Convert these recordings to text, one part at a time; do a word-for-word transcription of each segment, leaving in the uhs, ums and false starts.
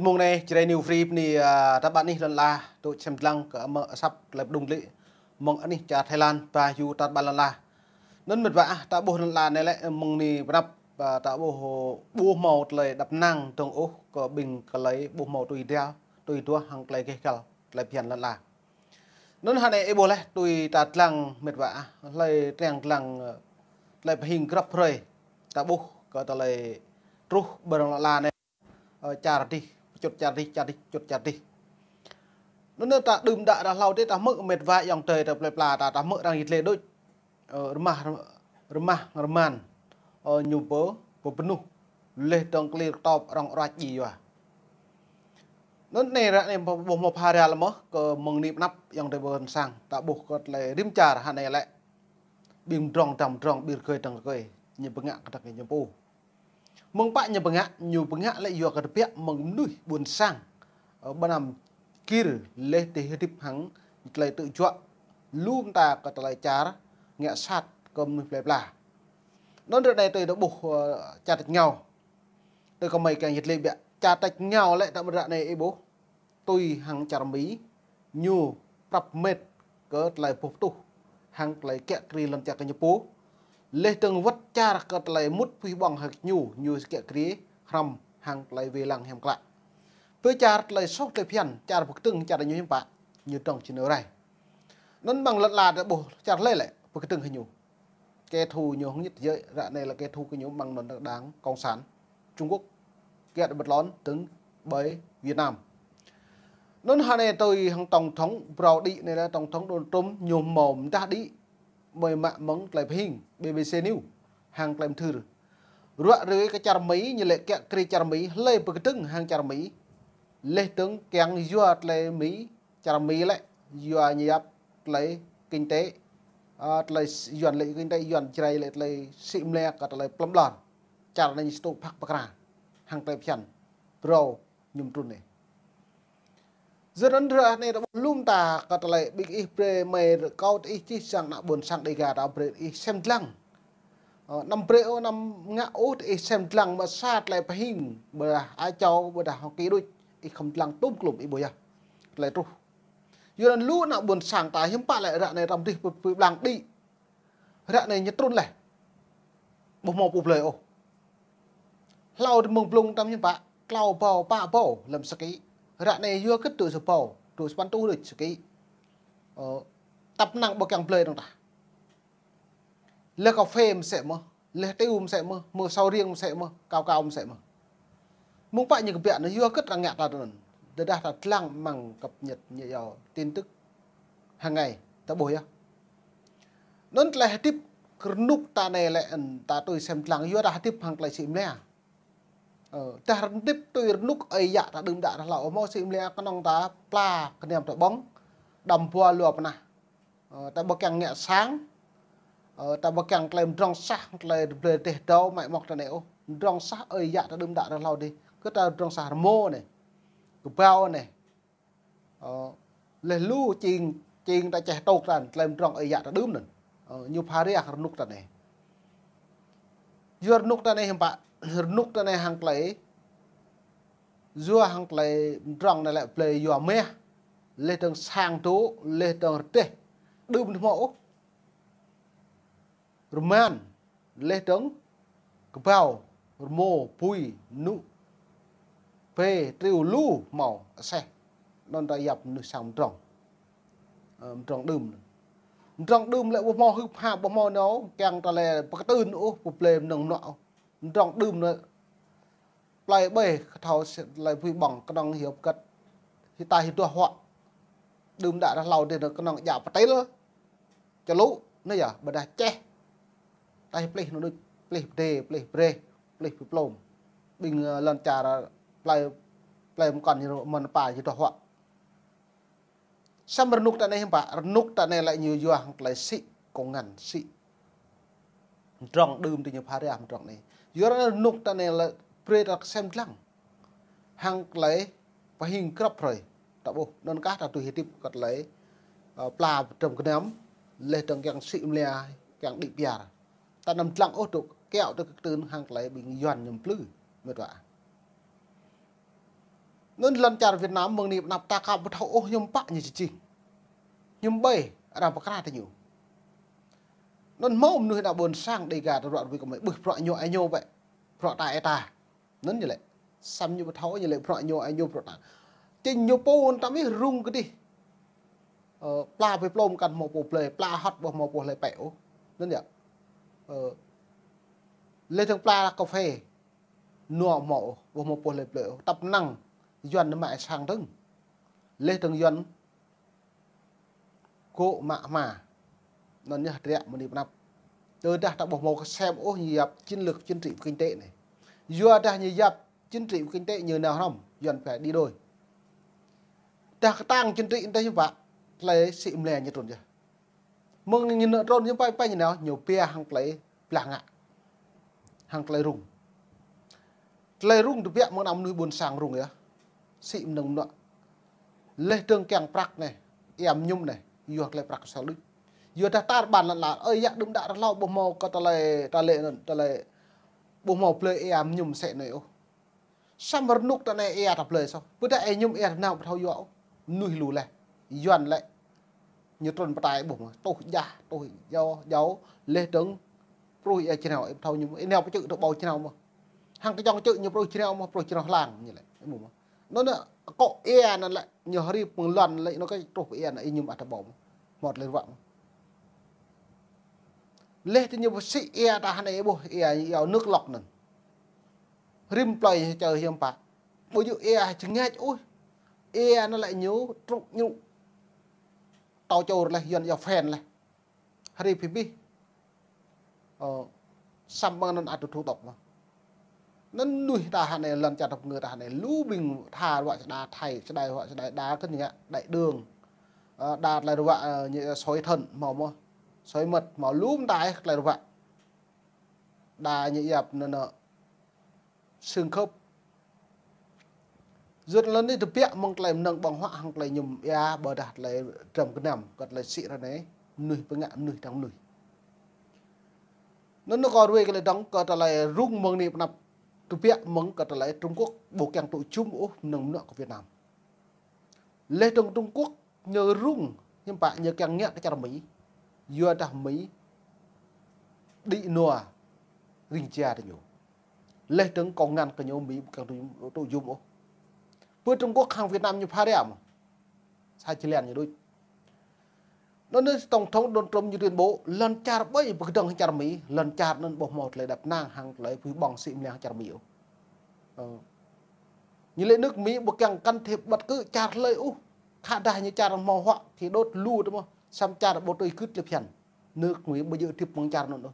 Mơ̆ng anai, Jrai New Free bơni, a, ta ƀă anih lŏn ala, tŭ sem dlăng kơ mơ̆ng asăp tơlơi pơdŏng lĕ. Mơ̆ng anih čar Thái Lan, ba yu ta ƀă lŏn ala. Anŭn mĕt wa ah, ta ƀuh lŏn ala anai lĕ, mơ̆ng anai pơ anăp, a, ta ƀuh, ƀu hmâo tơlơi đăp năng dơ̆ng ôh kơ ƀing tơlơi ƀu hmâo tui hơdră, tui hơduah hăng tơlơi gêh găl, tơlơi phiăn lŏn ala. Anŭn hơnai ih ƀuh laih tui ta dlăng mĕt wa ah, hlơi triăng dlăng, ơ, tơlơi pơhing grăp hrơi. Ta ƀuh kơ tơlơi truh ƀơi rŏng lŏn ala anai, ơ, čar dih, pơčŭt čar dih, čar dih, pơčŭt čar dih. Anŭn ta đưm đă ră hlâo dih ta hmư̆ mĕt wa ayŏng adơi ta plơi pla ta, ta hmư̆ arăng yit lĕ đôč. Ơ, rơmah, rơmah, rơman, ơ, ñu pơ, pơpơnuh. Laih dơ̆ng klir tŏp arăng ruăč djai yua. Anŭn anai ră anai ƀu hmâo pha ra lĕ mơ̆, kơ mơ̆ng anai pơ anăp ayŏng adơi ƀôn sang, ta ƀuh kơ tơlơi rĭm čar hơnai lĕ. Ƀing pơdrŏng dăm pơdrŏng, ƀing rơgơi dăm rơgơi, ñu bơngă kơdơ̆k ñu pô. Mơ̆ng pă ñu bơngă, ñu bơngă lĕ yua kơ tơbiă mơ̆ng mơnuih ƀôn sang, ơ, ƀơi anăp gir laih dih hơdip hăng tơlơi tŭ juă lu mơta kơ tơlơi čar ngă sat kơ mơnuih plơi pla. Anŭn ră anai tui ta ƀuh, ơ, čar tač rơngiao. Tui kơmơi kiăng yit lĕ biă. Čar tač rơngiao lĕ ta ƀuh ră anai ih ƀuh. Tui hăng čar Mi, ñu prăp mĕt kơ tơlơi boh pơtuh hăng tơlơi kiă kriê lŏn čar kơ ñu pô. Laih dơ̆ng wơ̆t čar kơ tơlơi mŭt pui ƀơ̆ng hơ̆k ñu, ñu kiă kriê hrăm hăng tơlơi wai lăng hiam klă. Pơ čar tơlơi soh tơlơi phiăn, čar pơkơdơ̆ng čar ñu hiư̆m pă, ñu dŏng či nao rai. Anŭn mơ̆ng lŏn ala ta ƀuh čar hlơi lĕ pơkơdơ̆ng hăng ñu. Kẻ thù ñu hơngit yơh, ră anai lĕ kẻ thù kơ ñu mơ̆ng anŭn đảng Cộng sản Trung Quốc, kiă ƀơi lŏn dơ̆ng ƀơi Việt Nam. Anŭn hơnai tui hăng tổng thống phrâo đĭ anai lĕ tổng thống Donald Trump ñu hmâo mơdah đĭ ƀơi mă mơ̆ng tơlơi pơhing B B C News hăng tơlơi mơthưr. Ruă rơwơi kơ čar Mi ñu lĕ kiă kriê čar Mi, hlơi pơkơdơ̆ng hăng čar Mi. Laih dơ̆ng kiăng yua tơlơi Mi, čar Mi lĕ, yua ñu yap tơlơi kinh tế, a, tơlơi s-, Yuan lĕ kinh tế, Yuan Jrai lĕ tơlơi sĭ mơlia kơ tơlơi plŏm ƀlŏr. Čar anai ñu sơtŭ phak pơkra hăng tơlơi phiăn phrâo ñu mơtrun anai. Yua anŭn ră anai ta ƀuh lu mơta kơ tơlơi ƀing ih brơi mơi rơkâo tơ ih čih sang ană ƀôn sang Đêga ta brơi ih sem dlăng. Ơ, anăm brơi ôh, anăm ngă ôh tơ ih sem dlăng mă sa tơlơi pơhing, ƀôdah Á Châu, ƀôdah Hoa Kỳ đôč, ih khŏm dlăng tŭm klŭm ih ƀuh yơh. Tơlơi truh. Yua anŭn lu ană ƀôn sang ta hiư̆m pă lĕ ră anai răm rih pơ-, pơblang đĭ. Ră anai ñu trŭn laih. Ƀu hmâo pô blơi ôh. Hlâo dih mơ̆ng blung tăm hiư̆m pă, klâo ƀâo, pă ƀâo, lăm sa ký. Ră anai yua kơ tŭ sa ƀâo, tŭ sa păn tuh đôč sa ký. Ơ, tăp năng ƀu kiăng blơi dơ̆ng tah. Lĕ kơphê mơsĕ mơ̆n, lĕ tơiu mơsĕ mơ̆n, mơ̆ sâo riêng mơsĕ mơ̆n, kao kao mơsĕ mơ̆n. Mơ̆ng pă ñu kơbiă anŭn yua kơ ta ngă ta anŭn. Tơdah ta dlăng mơ̆ng cập nhật ñu yua tin tức hàng ngày, ta ƀuh yơh. Anŭn tơlơi hơdip rơnŭk ta anai lĕ, ơ, ta tui sem dlăng yua ta hơdip hăng tơlơi sĭ mơlia. Ơ, tơdah hơdip tui rơnŭk ơi yă ta đưm đă ră hlâo ôh hmâo sĭ mơlia kơnơ̆ng ta pla kơnăm ta ƀơ̆ng, đăm pua lua pơnah. Ơ, ta ƀu kiăng ngă sang, ơ, ta ƀu kiăng tơlơi mơdrŏng sah, tơlơi blơi teh dâo, mă mŏk ta anai ôh. Mơdrŏng sah ơi yă ta đưm đă ră hlâo dih. Kơ ta mơdrŏng sah rơmô anai, kơƀâo anai. Ơ, laih lu čing, čing ta čeh tŏk ta, tơlơi mơdrŏng ơi yă ta đưm anŭn. Ơ, ñu pha riah rơnŭk ta anai. Yua rơnŭk ta anai hiư̆m pă, rơnŭk ta anai hăng tơlơi yua hăng tơlơi mơdrŏng anai lĕ blơi yua meh. Laih dơ̆ng sang dŏ, laih dơ̆ng rơdêh. Đưm hmâo ôh. Rơman, laih dơ̆ng kơƀâo, rơmô, bui, mơnŭ, bê, triu lu hmâo aseh. Anŭn ta yap mơnuih sang mơdrŏng. Ơ, mơdrŏng đưm. Mơdrŏng đưm lĕ ƀu hmâo hưp hap, ƀu hmâo nao, kiăng ta lĕ pơkơtưn ôh, pơblơi mơnơ̆ng mơnuă ôh. Mơdrŏng đưm anai plơi ƀơi, kơ thâo s-, tơlơi bui ƀơ̆ng, kơnơ̆ng hyu pơkơt. Hyu ta hyu duah huă. Đưm đă ră hlâo dih anai kơnơ̆ng djă pơtil. Čơlŭ, anai yơh, ƀôdah čeh. Ta hyu plih anŭn đôč, plih pơdê, plih breh, plih pơplôm. Ƀing, ơ, lŏn čar plơi, plơi mơkŏn ñu mơ̆n pă hyu duah huă. Samơ̆ rơnŭk ta anai hiư̆m pă, rơnŭk ta anai lĕ ñu yua hăng tơlơi sĭ kông ngăn sĭ. Mơdrŏng đưm tơ ñu pha riah mơdrŏng anai. Yua anŭn rơnŭk ta anai lĕ brơi ta sem dlăng. Hăng tơlơi pơhing grăp hrơi. Ta ƀuh, anŭn kah ta tui hơdip kơ tơlơi, ơ, pla pơdrŏm gơnam, laih dơ̆ng kiăng sĭ mơlia, kiăng đĭ piar. Ta anăm dlăng ôh dŏ kiaŏ tơ kơtưn hăng tơlơi ƀing Yuan ñu plư, mĕt wa. Anŭn lŏn čar Việt Nam mơ̆ng anai pơ anăp ta aka ƀu thâo ôh hiư̆m pă ñu či jing. Hiư̆m ƀơi arăng pơkra tơ ñu. Anŭn hmâo mơnuih ană ƀôn sang Dega tơ ruă rui kơ mơi ƀuh bruă ñu ai ñu bĕ. Bruă ta ai ta. Anŭn ñu lĕ. Samơ̆ ñu ƀu thâo ñu lĕ bruă ñu ai ñu bruă ta. Čing ñu pô anŭn tăm ih rŭng kơdih. Ơ, pla pơplôm kăn hmâo pô blơi, pla hŏt ƀu hmâo pô hlơi pĕ ôh. Anŭn yơh. Ơ, lĕ tơ̆ng pla cà phê. Nua hmâo ôh, ƀu hmâo pô hlơi blơi ôh. Tăp năng Yuan nao mă sang tơ̆ng. Lĕ tơ̆ng Yuan kơ mă hma. Anŭn yơh triă mơni pơnăp. Tơdah ta ƀu hmâo kơsem ôh ñu yap chiến lược chính trị và kinh tế anai. Yua dah ñu yap chính trị và kinh tế ñu nao hrŏm, Yuan phải đi đôi. Dah kơtang chính trị anai hiư̆m pă, tơlơi sĭ mlĕ ñu trŭn yơh. Mơ̆ng ñu nao trŭn ñu pă pă ñu nao, ñu pia hăng tơlơi blah ngă. Hăng tơlơi rŭng. Tơlơi rŭng tơbiă mơ̆ng ană mơnuih ƀôn sang rŭng yơh. Sĭ mơnơ̆ng mơnuă. Lĕ tơ̆ng kiăng prăk anai, ia mơñum anai, yua tơlơi prăk sel đuč. Yua dah tar ƀan lăn ala, ơi yă đưm đă rơhlâo ƀu hmâo kơ tơlơi, tơlơi anŭn, tơlơi ƀu hmâo blơi ia mơñum sĕ anai ôh. Samơ̆ rơnŭk ta anai ia ta blơi soh. Ƀôdah ih mơñum ia ta nao ƀu thâo yua ôh. Mơnuih lu laih. Yuan lĕ. Ñu trŭn pơtai ƀuh mơ̆. Tuh jah, tuh jâo, jâo. Lĕ tơ̆ng. Pruh ia jrao, ih ƀu thâo mơñum. Ih nao pơčư̆ tơ ƀâo jrao mơ̆. Hăng kơjŏng čư̆ ñu pruh jrao mơ̆, pruh jrao hlang ñu lĕ. Ih ƀuh mơ̆. Anŭn anai, akŏ ia anŭn lĕ. Ñu hơri pơ̆ng lŏn lĕ, anŭn kơ truh pơ ia anŭn, ih mơñum ăt ta ƀâo mơ̆. Hmâo tơlơi ruă mơ̆. Lĕ tơ ñu pơsĭ ia ta hơnai ƀuh, ia, ia nước lọc anŭn. Rĭm plơi ñu čơ hiư̆m pă. Ƀu djơ̆ ia čơngač ôh. Ia anŭn lĕ ñu trŭk ñu. Tâo čôr laih Yuan ia phen laih. Hơri phi bih. Ơ, samơ̆ ƀơ̆ng anŭn ăt tŭ thu tŏk mơ̆. Anŭn mơnuih ta hơnai lŏn čar tơpơngơ ta hơnai lu ƀing tha ruă čơđa Thái, čơđa ruă čơđa đa kơ ñu ngă đại đường. Ơ, đa tơlơi ruă, ơ, ñu soi thận hmâo mơ̆. Soi mật hmâo lu mơta ih tơlơi ruă. Đa ñu yap anŭn anŭn xương khớp. Yua anŭn anai tơbiă mơ̆ng tơlơi mơnơ̆ng ƀơ̆ng huă hăng tơlơi mơñum ia ƀôdah tơlơi dram gơnam, kơ tơlơi sĭ ră anai, mơnuih pơngă mơnuih dăng mơnuih. Anŭn anŭn kơ rui kơ lĕ dŏng kơ tơlơi rŭng mơ̆ng anai pơnăp tơbiă mơ̆ng kơ tơlơi Trung Quốc ƀu kiăng tŭ jum ôh mơnơ̆ng mơnuă kơ Việt Nam. Lĕ tơ̆ng Trung Quốc ñu rŭng hiư̆m pă ñu kiăng ngă kơ čar Mi. Yua dah Mi đĭ nua ring jia tơ ñu. Lĕ tơ̆ng kông ngăn kơ ñu Mi ƀu kiăng tŭ, tŭ jum ôh. Pơ Trung Quốc hăng Việt Nam ñu pha ria mơ̆. Sa jơlan ñu đôč. Anŭn anai tổng thống Donald Trump ñu tuyên bố lŏn čar ƀơi pơkơdơ̆ng hăng čar Mi, lŏn čar anŭn ƀu hmâo tơlơi đăp năng hăng tơlơi pui ƀơ̆ng sĭ mlĕ hăng čar Mi ôh. Ơ. Ñu lĕ nước Mi ƀu kiăng can thiệp bất cứ čar hlơi ôh. Khă dah ñu čar hmâo huă thì đốt lu tơ mơ̆. Samơ̆ čar ƀu tui gưt lĕ phiăn. Nước Mi ƀu djơ̆ tiếp mơ̆ng čar anŭn ôh.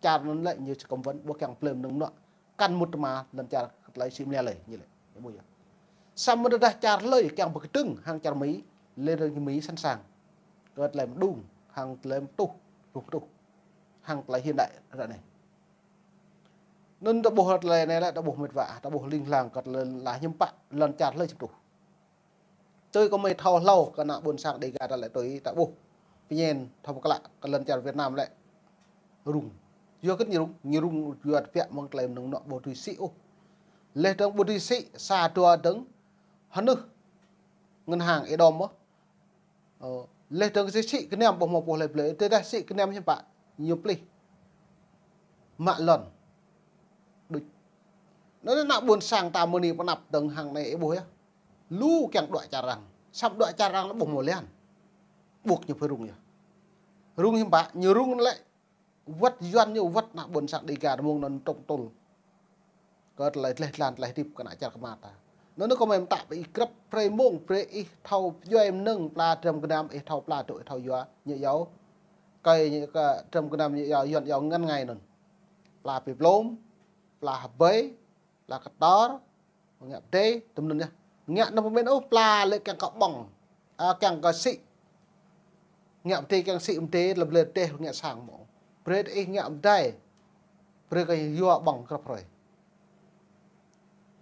Čar anŭn lĕ ñu či cấm vận ƀu kiăng blơi mơnơ̆ng mơnuă. Kăn mŭt tơma lŏn čar kơ tơlơi sĭ mlĕ lơi ñu lĕ. Ƀu djơ̆. Samơ̆ dah čar hlơi kiăng pơkơdơ̆ng hăng čar Mi, lĕ rơ̆ng Mi sẵn sàng. Kơ tơlơi mơđung, hăng tơlơi mơtuh, ƀu mơtuh. Hăng tơlơi hiện đại ră anai. Anŭn ta ƀuh tơlơi anai lĕ, ta ƀuh mĕt wa, ta ƀuh ling lang kơ tơlơi lah hiư̆m pă lŏn čar hlơi či truh. Tui kơ mơi thâo hlâo kơ ană ƀôn sang Dega ta lĕ tui ta ƀuh. Pơñen thâo pơklă kơ lŏn čar Việt Nam lĕ rŭng. Yua kơ ñu rŭng, ñu rŭng yua tơbiă mơ̆ng tơlơi mơnơ̆ng mơnuă ƀu tui sĭ ôh. Lĕ tơ̆ng ƀu tui sĭ sa dua tơ̆ng hơnưh ngân hàng ih đom mơ̆. Ơ, lĕ tơ̆ng sĭ sĭ kơnăm ƀu hmâo pô hlơi blơi, tơdah sĭ kơnăm hiư̆m pă ñu plih. Mă lŏn. Đôč. Anŭn ană ƀôn sang ta mơni pơnăp tơ̆ng hăng anai ih ƀuh yơh. Lu kiăng đuaĭ čar arăng. Samơ̆ đuaĭ čar arăng lĕ ƀu hmâo lian. Ƀuh ñu pơ rŭng yơh. Rŭng hiư̆m pă, ñu rŭng lĕ wơ̆t Yuan ñu wơ̆t ană ƀôn sang Dega mơ̆ng anŭn trŭk tŭl. Kơ tơlơi tleh tlan tơlơi hơdip kơ ană čar kơmă ta. Anŭn anai kơ mơi mơtă pơ ih grăp brơi mông brơi ih thâo pơdjuai mơnơ̆ng pla dram gơnam ih thâo pla dŏ ih thâo yua ñu yua. Kơi ñu kơ dram gơnam ñu yua Yuan yua ngăn ngai anŭn. Pla pơplôm, pla hơbơi, pla kơtor, ngă pơdai, tơm anŭn yơh. Ngă anŭn pơmĭn ôh, pla lĕ kiăng kơ ƀơ̆ng. A, kiăng kơ sĭ. Ngă pơdai kiăng sĭ pơdai, lăm lĕ teh ngă sang mơ̆. Brơi ih ngă pơdai. Brơi kơ yua ƀơ̆ng grăp hrơi.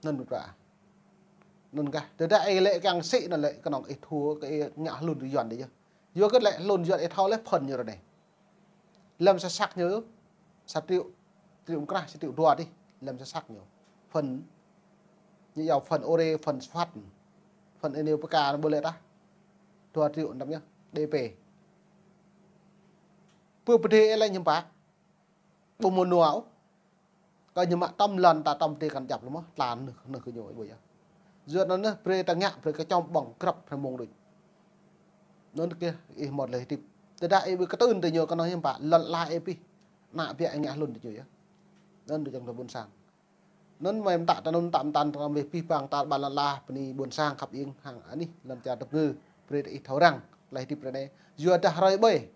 Anŭn ƀu pă. Anŭn kah. Tơdah ih lĕ kiăng sĭ anŭn lĕ kơnơ̆ng ih thua kơ ih ngă hlŭn Yuan dih yơh. Yua kơ lĕ hlŭn Yuan ih thâo lĕ phần ñu ră anai. Lăm sa săk ñu, sa triệu, triệu mơkrah, sa triệu dua dih, lăm sa săk ñu. Phần, ñu yua phần Ore, phần Svat. phần ih nao pơkă anŭn ƀu lĕ tah. Dua triệu năm nhá, đê pê. Pơ pơdê ih lĕ hiư̆m pă. Ƀu mơnuă ôh. Kơ ñu mă tơm lŏn ta tơm tê kăn djăp lĕ mơ̆, tlan nơh, nơh kơ ñu ƀu yơh. Yua anŭn nơh, brơi ta ngă, brơi kơ čom ƀơ̆ng grăp hrơi mông đôč. Anŭn kơ ih mơ̆t lĕ hơdip. Tơdah ih ƀu kơtưn tơ ñu kơ anŭn hiư̆m pă, lŏn ala ih pih. Ană ƀiă ih ngă hlŭn tơ ñu yơh. Anŭn tơ čang tơ ƀôn sang. Anŭn mơ̆ mơta tơ anŭn mơta mơta tơ mơ̆ pih pang ta ƀăn lŏn ala, bơni ƀôn sang khăp iêng hăng anih, lŏn čar tơpơngư, brơi ta ih thâo răng, tơlơi hơdip ră anai. Yua dah hrơi ƀơi.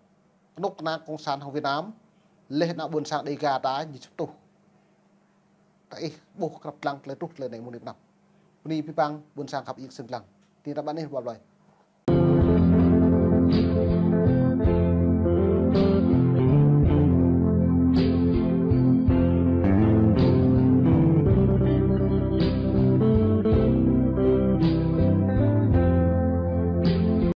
Kơnuk kơna cộng sản hăng Việt Nam, lĕ ană ƀôn sang Đêga ta ñu săp tuh. Ta ih ƀuh krăp lăng tơlơi truh tơlơi anai mơ̆ng anai pơ anăp. Bơni pih pang ƀôn sang khăp iêng sưng lăng. Tơl ta ƀăn anih ƀuăl ƀlơi.